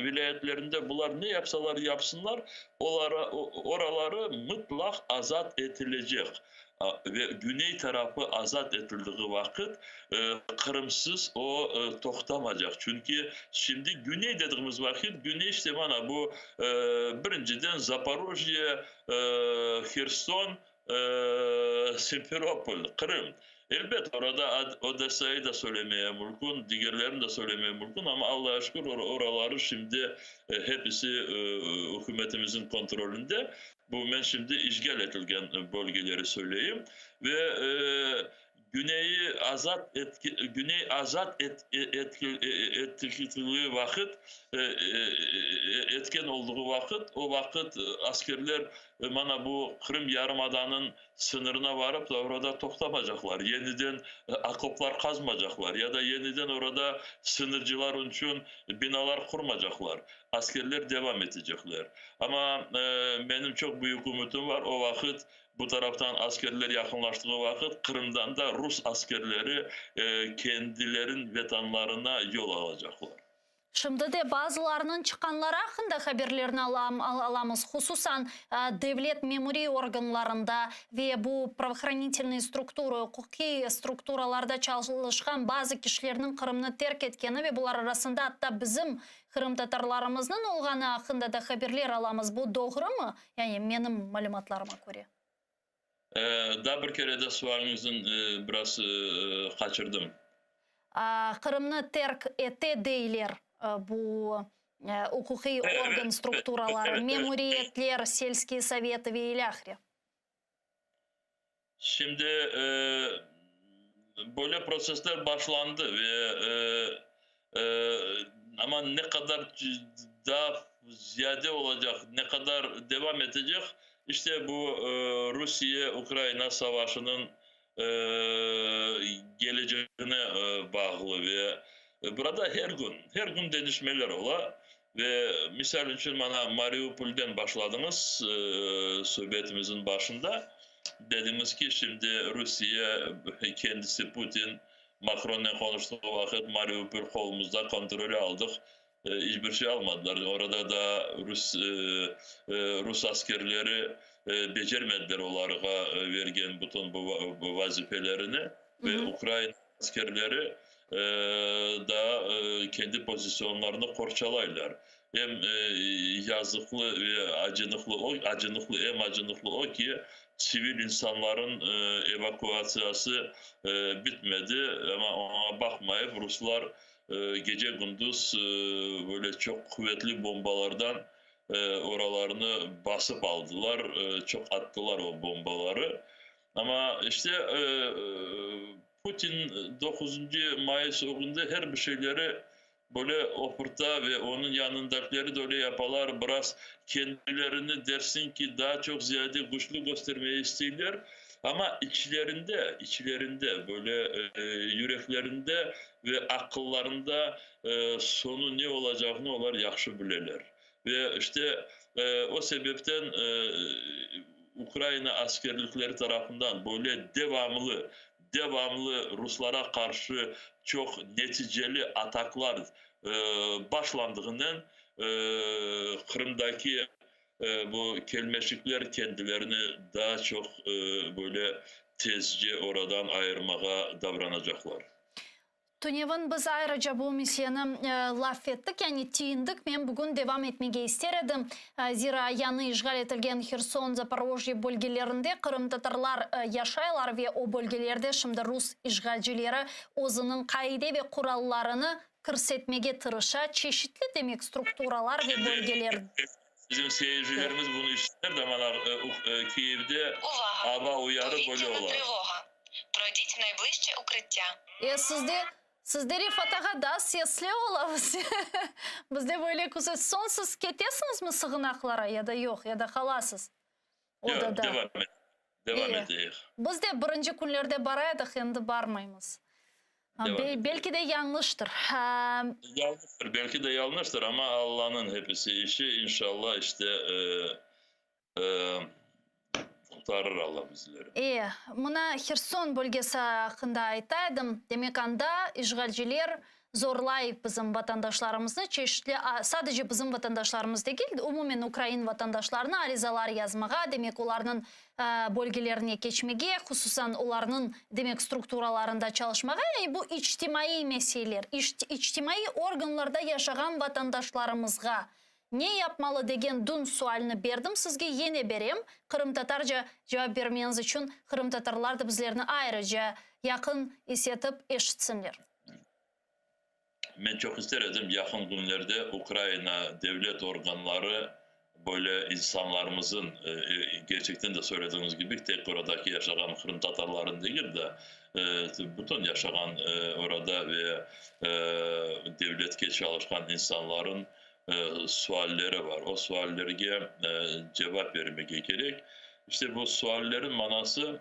vilâyetlerinde bular ne yapsalar yapsınlar, olara, oraları mıtlaq azat etilecek. Ve güney tarafı azat etildiği vaqıt Qırımsız o toqtamacaq. Çünki şimdi güney dediğimiz vaqıt, güney işte mana bu birinciden Zaporojye, Herson, Simferopol, Qırım. Elbet, orada Odessayı da söylemeye mümkün, digerlerini de söylemeye mümkün, amma Allaha şükür, oraları şimdi hepisi ükümetimizin kontrolünde. Bu men şimdi işğal etilgen bölgeleri söyleyim. Ve Güneyi azat Güney azat etildiği vaqıt, etken olduğu vaqıt, o vaqıt askerler mana bu Qırım yarımadanıñ sıñırına varıp da orada toqtamacaqlar, yeniden okoplar qazmacaqlar ya da yeniden orada sıñırcılar içün binalar qurmacaqlar. Askerler devam etecekler. Amma menim çoq büyük ümütim bar, o vaqıt Bu taraftan askerler yaqınlaştığı vaqıt Qırımdan da rus askerleri kendilerin vetanlarına yol alacaqlar. Şimdi de bazılarınıñ çıqqanları aqqında haberlerni alamız, hususan devlet memuriy organlarında ve bu pravohranitelnıy struktura, uquqiy strukturalarda çalışqan bazı kişilerniñ Qırımnı terk etkeni ve bular arasında atta bizim qırımtatarlarımıznıñ olğanı aqqında da haberler alamız. Bu doğrumı? Yani menim malümatlarıma köre. Daa bir kere de sualiñizni biraz qaçırdım. Qırımnı terk ete deyler bu uquqiy organ strukturaları, memuriyetler, selskiy sovetı ve ilâhre. Şimdi böyle protsessler başlandı ve amma ne qadar daa ziyade olacaq, ne qadar devam etecek, işte bu Rusiye-Ukraina savaşınıñ kelecegine bağlı ve burada her kün, her kün deñişmeler ola ve misal içün mana Mariupolden başladıñız subetimizniñ başında, dediñiz ki, şimdi Rusiye kendisi Putin Macronnen qonuştığı vaqıt Mariupol qolumızda, kontrol aldıq, İç bir şey almadılar. Orada da rus rus askerleri becermediler olarğa vergen bütün bu vazifelerini ve ukrain askerleri da kendi pozisyonlarını qorçalaylar. Em yazıqlı ve acınıqlı o, acınıqlı, em acınıqlı o ki, sivil insanların evakuatsiyası bitmedi, amma oña baqmayıp ruslar Gece-gündüz böyle çoq quvetli bombalardan oralarnı basıp aldılar, çoq attılar o bombaları. Amma işte Putin doquzıncı mayıs ögünde her bir şeyleri böyle opurta ve onıñ yanındakileri de öyle yapalar, biraz kendilerini dersiñ ki, daa çoq ziyade güçlü köstermege isteyler. Amma içlerinde, içlerinde, böyle yüreklerinde ve aqıllarında soñu ne olacağını olar yahşı bileler. Ve işte o sebepten Ukraina askerlikleri tarafından böyle devamlı, devamlı ruslara qarşı çoq neticeli ataklar başlandığınen Qırımdaki Bu kelmeşikler kendilerini daa çoq böyle tezce oradan ayırmağa davranacaqlar. Tünevin biz ayrıca bu meseleni laf ettik, yani tiyindik. Men bugün devam etmege ister edim. Zira yañı işğal etilgen Herson, Zaporojye bölgelerinde qırımtatarlar yaşaylar ve o bölgelerde şimdi rus işğalcileri özüniñ qaide ve qurallarını kirsetmege tırışa, çeşitli, demek, strukturalar ve bölgeler. Bizim seyircilerimiz bunı işiter de, mana, Kiyevde Uvaga! ava uyarı böyle Повітряна ola. тривога! Пройдіть в найближче укриття. E, sizde, sizde Refat ağa daa sesli ola, bizde böyle küzet. Soñ siz ketesiñizmi sığınaqlara ya da yoq, ya da qalasız Yoq, odada? devam et, devam E, eteyik. biz de birinci künlerde bara edik, endi barmaymız. Devam Belki de yañlıştır. Yañlıştır, belki de yañlıştır, amma Allanıñ hepisi işi, inşallah, işte, qurtarır Alla bizleri. E, mına Herson bölgesi aqqında ayta edim. Demek, anda işğalciler zorlay bizim vatandaşlarımıznı, çeşitli, sadece bizim vatandaşlarımız degil, umumen ukrain vatandaşlarını arizalar yazmağa, demek, olarnıñ bölgelerine keçmege, hususan olarnıñ, demek, strukturalarında çalışmağa, yani bu içtimaiy meseleler, içtimaiy organlarda yaşağan vatandaşlarımızğa. Ne yapmalı degen dün sualni berdim sizge, yene berem, qırımtatarca cevap bermeñiz içün, qırımtatarlar da bizlerni ayrıca yaqın is etip eşitsinler. Men çoq ister edim, yaqın künlerde Ukraina devlet organları böyle insanlarımızın, kerçekten de söylediğiniz kibi, tek oradaki yaşağan qırımtatarların degil de, bütün yaşağan orada ve devletke çalışqan insanların sualleri var. O suallerge cevap bermege kerek. İşte bu suallerin manası,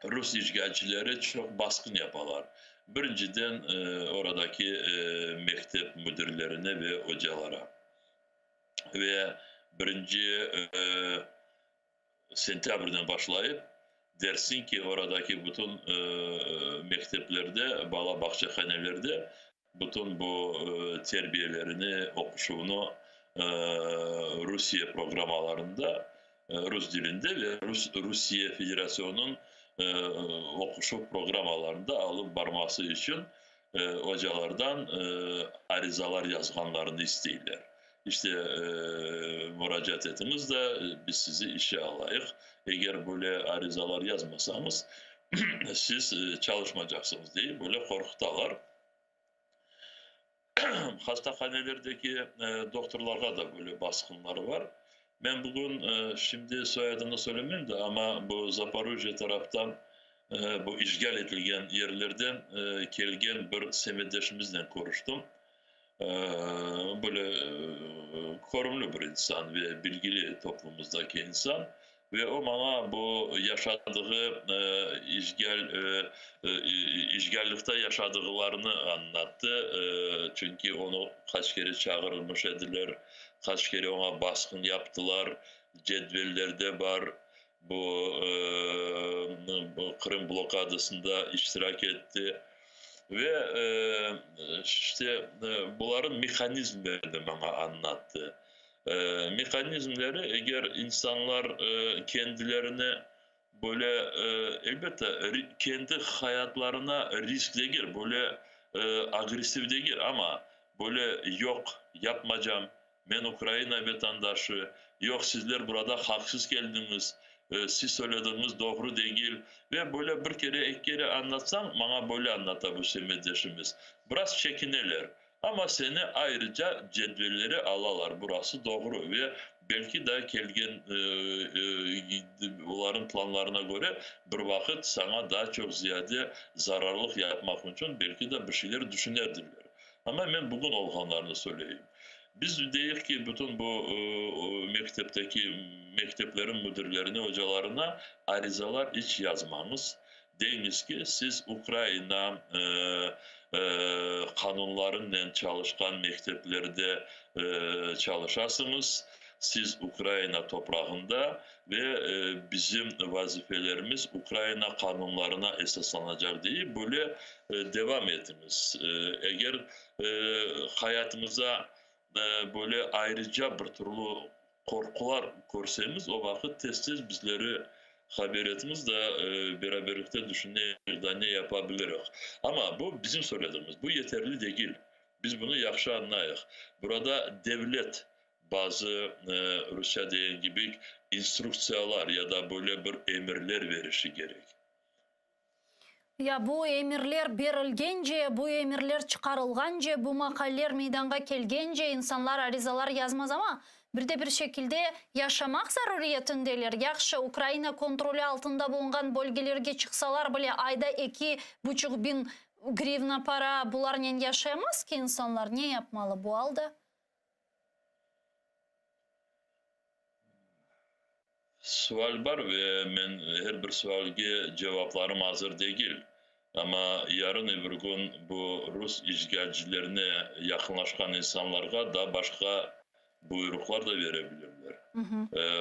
Rus işğalcileri çoq basqın yapalar. Birinciden, oradaki mektep müdirlerine ve ocalara. Ve birinci sentâbrden başlayıp, dersiñ ki, oradaki bütün mekteplerde, bala bağçahanelerde bütün bu terbiyelerini, oquşuvnı Rusiye programmalarında, rus dilinde ve Rusiye Federasyonınıñ oquşuv programmalarında alıp barması içün ocalardan arizalar yazğanlarını isteyler. İşte, muracaat etiñiz de, biz sizi işe alayıq. Eger böyle arizalar yazmasañız, siz çalışmacaqsıñız, dey, böyle qorqutalar. Hastahanelerdeki doktorlarğa da böyle basqınlar bar. Men bugün, şimdi soyadını söylemeyim de, amma bu Zaporojye taraftan, bu işğal etilgen yerlerden kelgen bir semetdeşimiznen körüştim. Böyle körümli bir insan ve bilgili toplumımızdaki insan. Ve o maña bu yaşadığı işğal, işğallıqta yaşadığılarını añlattı, çünki onı qaç kere çağırılmış ediler, qaç kere oña basqın yaptılar, cedvellerde bar, bu Qırım blokadasında iştirak etti. Ve işte buların mehanizmlerini maña añlattı. Mehanizmleri, eger insanlar kendilerini böyle, elbette, kendi hayatlarına risk degil, böyle agressiv degil, amma böyle yoq, yapmacam, men Ukraina vatandaşı, yoq, sizler burada haqsız keldiñiz, siz söylediğiñiz doğru degil, ve böyle bir kere, eki kere añlatsañ, maña böyle añlata bu semetdeşimiz, biraz çekineler. Amma seni ayrıca cedvellere alalar, burası doğru, ve belki de kelgen olarnıñ planlarına köre, bir vaqıt saña daa çoq ziyade zararlıq yapmaq içün belki de bir şeyler düşünerdirler. Amma men bugün olğanlarnı söyleyim. Biz deyik ki, bütün bu mektepteki mekteplerin müdirlerine, ocalarına arizalar iç yazmañız. Deñiz ki, siz Ukraina qanunlarınen çalışqan mekteplerde çalışasıñız, siz Ukraina toprağında ve bizim vazifelerimiz Ukraina qanunlarına esaslanacaq deyip, böyle devam etiñiz. Eger hayatıñıza böyle ayrıca bir türlü qorqular körsemiz, o vaqıt tez-tez bizleri haber etiñiz da, beraberlikte düşüneyik da, ne yapa biliriq. Amma bu bizim söylediğimiz, bu yeterli degil. Biz bunı yahşı añlayıq. Burada devlet bazı, rusça degen kibi, instruktsiyalar ya da böyle bir emirler verişi kerek. Ya bu emirler berilgence, bu emirler çıqarılğance, bu maqaleler meydanğa kelgence insanlar arizalar yazmaz, amma bir de bir şekilde yaşamaq zaruriyetindeler. Yahşı, Ukraina kontroli altında bulunğan bölgelerge çıqsalar bile, ayda eki buçuq biñ grivna para, bularnen yaşayamaz ki insanlar, ne yapmalı bu alda? Sual bar ve men her bir sualge cevaplarım azır degil. Amma yarın öbür kün bu rus işğalcilerine yaqınlaşqan insanlarğa da başqa buyruqlar da bere bilirler.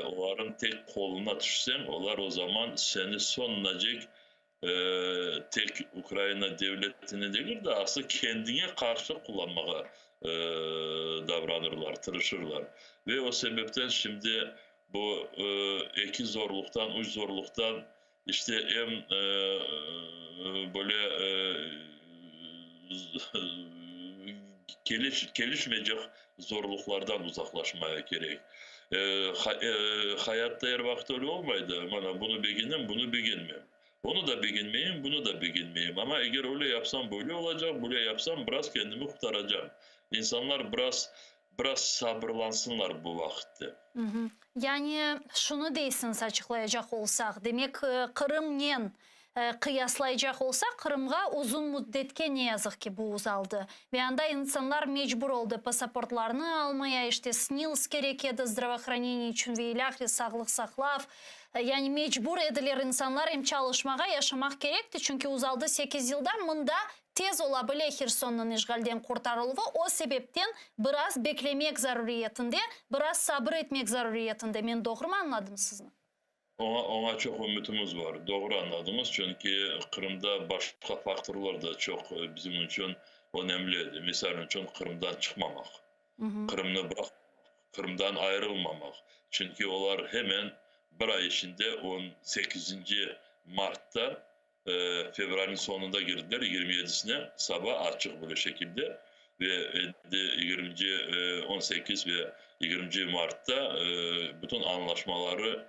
Olarnıñ tek qoluna tüşseñ, olar o zaman seni soñunacek tek Ukraina devletine degil de, aslı kendiñe qarşı qullanmağa davranırlar, tırışırlar. Ve o sebepten şimdi bu eki zorluqtan, üç zorluqtan, işte em böyle. Keliş, kelişmeycek zorluqlardan uzaqlaşmaya kerek. Hayatta er vaqıt öyle olmay da, mana bunı begenem, bunı begenmem. Onı da begenmeyim, bunı da begenmeyim. Amma eger öyle yapsam böyle olacaq, böyle yapsam biraz kendimi qurtaracam. İnsanlar biraz, biraz sabırlansınlar bu vaqıtte. Yani şunı deysiñiz açıqlayacaq olsaq, demek Qırımnen qıyaslaycaq olsaq, Qırımğa uzun müddetke ne yazıq ki bu uzaldı. Ve anda insanlar mecbur oldı pasaportlarnı almaya, işte SNİLS kerek edi zdravoohraneniye içün ve ilâhre sağlıq saqlav. Yani mecbur ediler insanlar em çalışmağa, yaşamaq kerekti, çünki uzaldı sekiz yılda mında Tez ola bile Hersonnıñ işğalden qurtarıluvı, o sebepten biraz beklemek zaruriyetinde, biraz sabır etmek zaruriyetinde. Men doğrumı añladım sizni? Oña, oña çoq ümütimiz bar. Doğru añladıñız, çünki Qırımda başqa faktorlar da çoq bizim içün önemli edi. Misal içün, Qırımdan çıqmamaq, Qırımnı bıraqmamaq, Qırımdan ayırılmamaq. Çünki olar hemen bir ay içinde on sekizinci martta Fevralniñ soñunda girdiler, yigirmi yedisine saba açıq böyle şekilde ve endi yigirminci, on sekiz ve yigirminci martta bütün añlaşmaları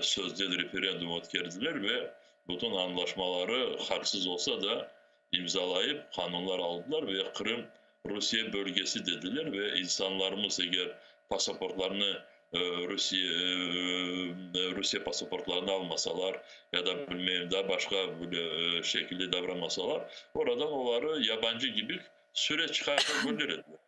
sözden referendum ötkerdiler ve bütün añlaşmaları haqsız olsa da imzalayıp qanunlar aldılar ve Qırım Rusiye bölgesi dediler ve insanlarımız eger pasaportlarını Rusiye Rusiye pasaportlarını almasalar ya da bilmeyim daa başqa böyle şekilde davranmasalar, oradan oları yabancı kibi süre çıqarıp gönderediler.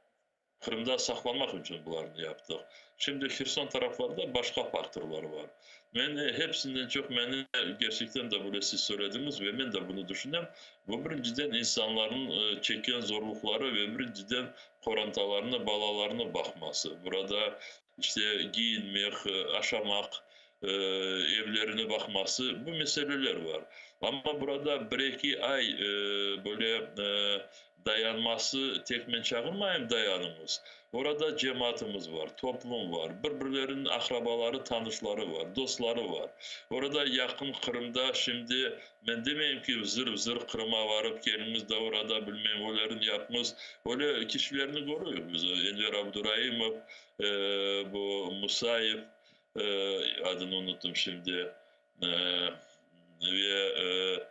Qırımda saqlamaq içün bularnı yaptıq. Şimdi Herson taraflarda başqa faktorlar bar. Men hepsinden çoq meni kerçekten de böyle siz söylediñiz ve men de bunı düşünem, bu birinciden insanlarnıñ çekken zorluqları ve birinciden qorantalarını, balalarını baqması. Burada işte giyinmek, aşamaq, evlerini baqması, bu meseleler bar. Amma burada bir-eki ay böyle dayanması, tek men çağırmayım dayanıñız. Orada cemaatımız bar, toplum bar, bir-birleriniñ aqrabaları, tanışları bar, dostları bar. Orada yaqın Qırımda şimdi, men demeyim ki, vızır-vızır Qırıma varıp keliñiz de orada bilmeyim ölerin yapıñız. Öyle kişilerni körüyik biz, Enver Abduraimov, bu Musayev, adını unuttım şimdi, ve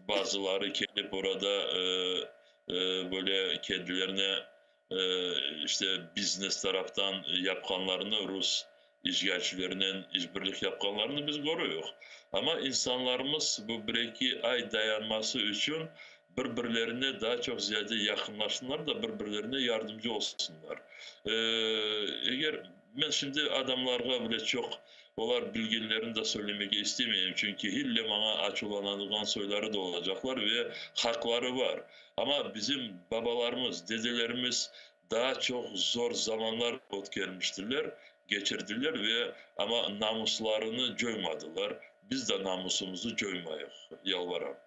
bazıları kelip orada böyle kendilerine işte biznes taraftan yapqanlarını, rus işğalcilerinen işbirlik yapqanlarını biz körüyik. Amma insanlarımız bu bir-eki ay dayanması içün bir-birlerine daa çoq ziyade yaqınlaşsınlar da, bir-birlerine yardımcı olsunlar. Eger men şimdi adamlarğa bile çoq olar bilgenlerini de söylemege istemeyim, çünki ille maña açuvlanadığan soyları da olacaqlar ve haqları bar. Amma bizim babalarımız, dedelerimiz daa çoq zor zamanlar ötkermiştirler, keçirdiler ve amma namuslarını coymadılar. Biz de namusımızı coymayıq, yalvaram.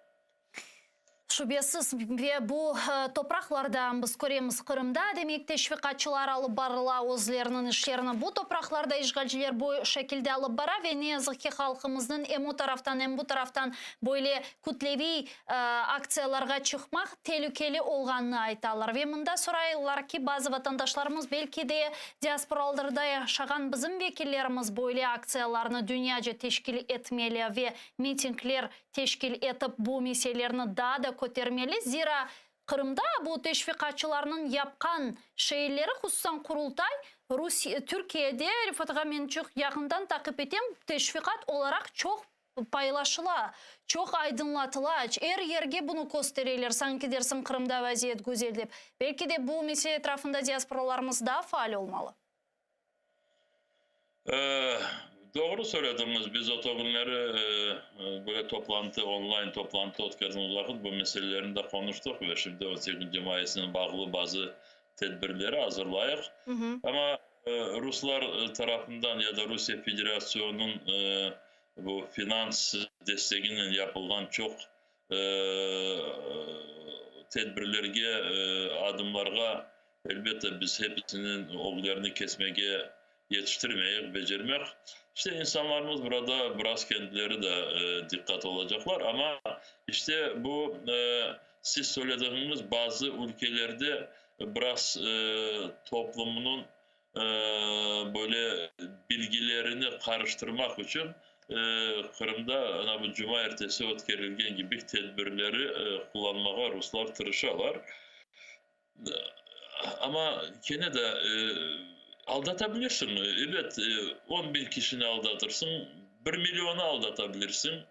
Şübesiz, ve bu topraqlarda, biz köremiz, Qırımda, demek, teşviqatçılar alıp barıla özleriniñ işlerini. Bu topraqlarda işğalciler bu şekilde alıp bara ve ne yazıq ki, halqımıznıñ em o taraftan, em bu taraftan böyle kütleviy aktsiyalarğa çıqmaq telükeli olğanını aytalar. Ve mında soraylar ki, bazı vatandaşlarımız, belki de diasporalarda yaşağan bizim vekillerimiz böyle aktsiyalarnı dünyaca teşkil etmeli ve mitingler teşkil etip bu meselelerni daa da kötermeli, zira Qırımda bu teşviqatçılarnıñ yapqan şeyleri, hususan Qurultay, Rusiye, Türkiyede, Refat ağa, men çoq yaqından taqip etem, teşviqat olaraq çoq paylaşıla, çoq aydınlatıla, er yerge bunı köstereler, sanki dersiñ Qırımda vaziyet güzel dep. Belki de bu mesele etrafında diasporalarımız daa faal olmalı? Doğru söylediñiz, biz o künleri böyle toplantı, online toplantı ötkerdiğimiz vaqıt bu meselelerni de qonuştıq ve şimdi 18 mayısnen bağlı bazı tedbirleri azırlayıq. Amma ruslar tarafından ya da Rusiye Federasyonunıñ bu finans desteginen yapılğan çoq tedbirlerge, adımlarğa, elbette, biz hepisiniñ öglerini kesmege yetiştirmeyik, becermek. İşte, insanlarımız burada biraz kendileri de diqqat olacaqlar, amma, işte, bu. Siz söylediğiniz bazı ülkelerde biraz toplumunıñ böyle bilgilerini qarıştırmaq içün Qırımda ana bu cumaertesi ötkerilgen kibi tedbirleri qullanmağa ruslar tırışalar. Amma kene de aldata bilirsiñ. Ebet, on biñ kişini aldatırsıñ, bir millionı aldata bilirsiñ.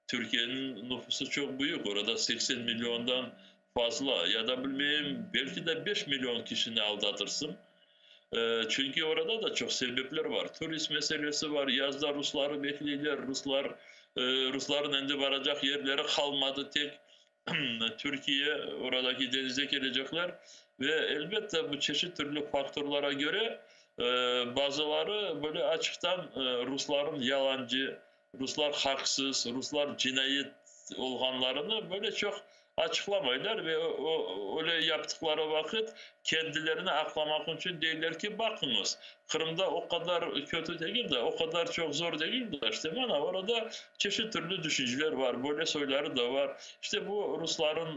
Türkiyeniñ nüfusı çoq büyük, orada 80 milliondan fazla, ya da bilmeyim, belki de 5 million kişini aldatırsıñ. Çünki orada da çoq sebepler bar. Turist meselesi bar, yazda rusları bekleyler, ruslar, rusların endi baracaq yerleri qalmadı, tek Türkiye, oradaki denize kelecekler. Ve elbette bu çeşit türlü faktorlara köre bazıları böyle açıqtan rusların yalancı, Ruslar haqsız, ruslar cinayet olğanlarını böyle çoq açıqlamaylar ve öyle yaptıqları vaqıt kendilerini aqlamaq içün deyler ki, baqıñız, Qırımda o qadar kötü degil de, o qadar çoq zor degil de, işte mana orada çeşit türlü düşünceler var, böyle soyları da var. İşte bu rusların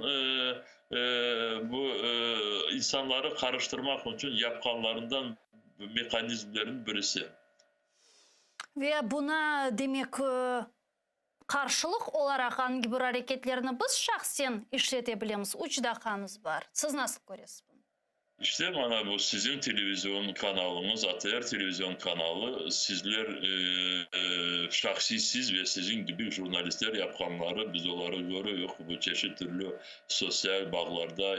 bu insanları qarıştırmaq içün yapqanlarından mehanizmlerniñ birisi. Ve buna, demek, qarşılıq olaraq angi bir areketlerni biz şahsen işlete bilemiz? Üç daqqamız bar. Siz nasıl köresiz bunı? İşte, mana bu siziñ televizion kanalıñız, ATR televizion kanalı, sizler, şahsiy siz ve siziñ kibi jurnalistler yapqanları, biz oları körüyik, bu çeşit türlü sotsial bağlarda,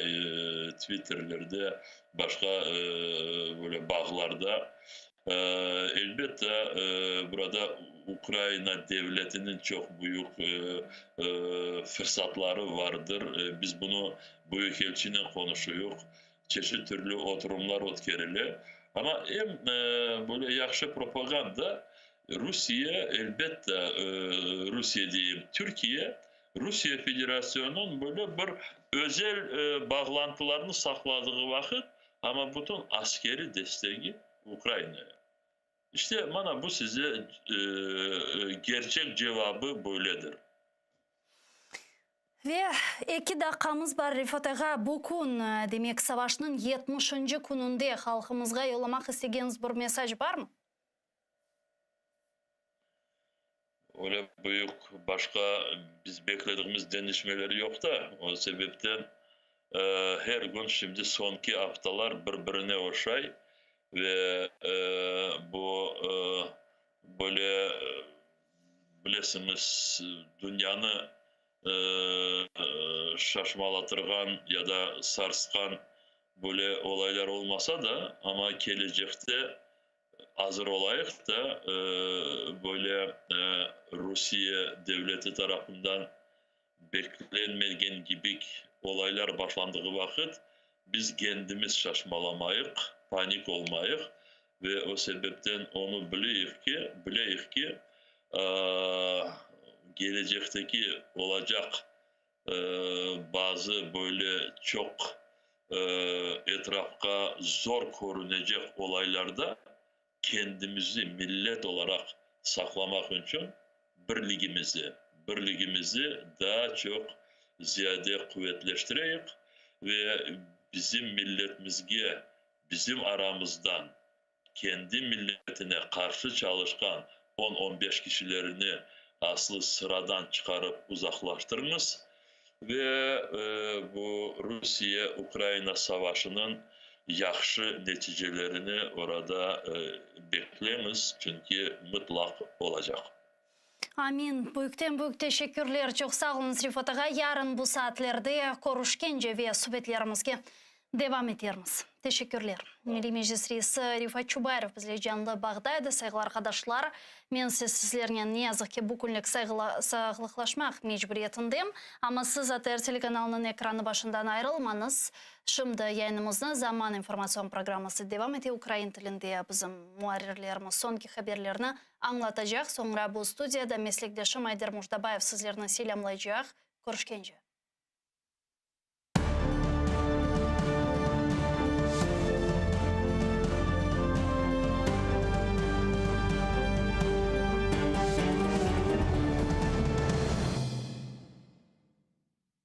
twitterlerde, başqa böyle bağlarda. Elbette, burada Ukraina devletiniñ çoq büyük fırsatları vardır. Biz bunı Büyükelçinen qonuşuyıq, çeşit türlü oturımlar ötkerile. Amma em böyle yahşı propaganda, Rusiye, elbette, Rusiye deyim, Türkiye Rusiye Federasyonınıñ böyle bir özel bağlantılarını saqladığı vaqıt, Amma bütün askeriy destegi Ukrainaya. İşte, mana bu size gerçek cevabı böyledir. Ve eki daqqamız bar, Refat ağa, bu kün, demek, savaşnıñ yetmişinci kününde halqımızğa yollamaq istegeniñiz bir mesaj barmı? Öyle büyük başqa biz beklediğimiz deñişmeler yoq da, o sebepten her kün şimdi soñki aftalar bir-birine oşay ve bu böyle bilesiñiz dünyanı şaşmalatırğan ya da sarsqan böyle olaylar olmasa da, amma kelecekte Azır olayıq da, böyle Rusiye devleti tarafından beklenmegen gibik olaylar başlandığı vaqıt biz kendimiz şaşmalamayıq, panik olmayıq ve o sebepten onı bileyik ki, bileyik ki, kelecekteki olacaq bazı böyle çoq etrafqa zor körünecek olaylarda kendimizi millet olaraq saqlamaq içün birligimizi, birligimizi daa çoq ziyade quvetleştireyik ve bizim milletimizge bizim aramızdan kendi milletine qarşı çalışqan on-on beş kişilerini aslı sıradan çıqarıp uzaqlaştırıñız ve bu Rusiye-Ukraina savaşınıñ yahşı neticelerini orada bekleñiz, çünki mıtlaq olacaq. Amin. Büyükten-büyük teşekkürler. Çoq sağ oluñız, Refat ağa. Yarın bu saatlerde körüşkence ve subetlerimizge devam etermiz. Teşekkürler. Milliy Meclis reisi Refat Çubarov bizle canlı bağda edi. Sayğılı arqadaşlar, men ise sizlernen, ne yazıq ki, bu künlik sağlıqlaşmaq mecburiyetindem. Amma siz ATR telekanalınıñ ekranı başından ayrılmañız. Şimdi yayınımıznı Zaman informatsion programması devam ete. Ukrain tilinde bizim muarrirlerimiz soñki haberlerni añlatacaq. Soñra bu studiyada meslekdeşim Ayder Mujdabayev sizlerni selâmlaycaq. Körüşkence.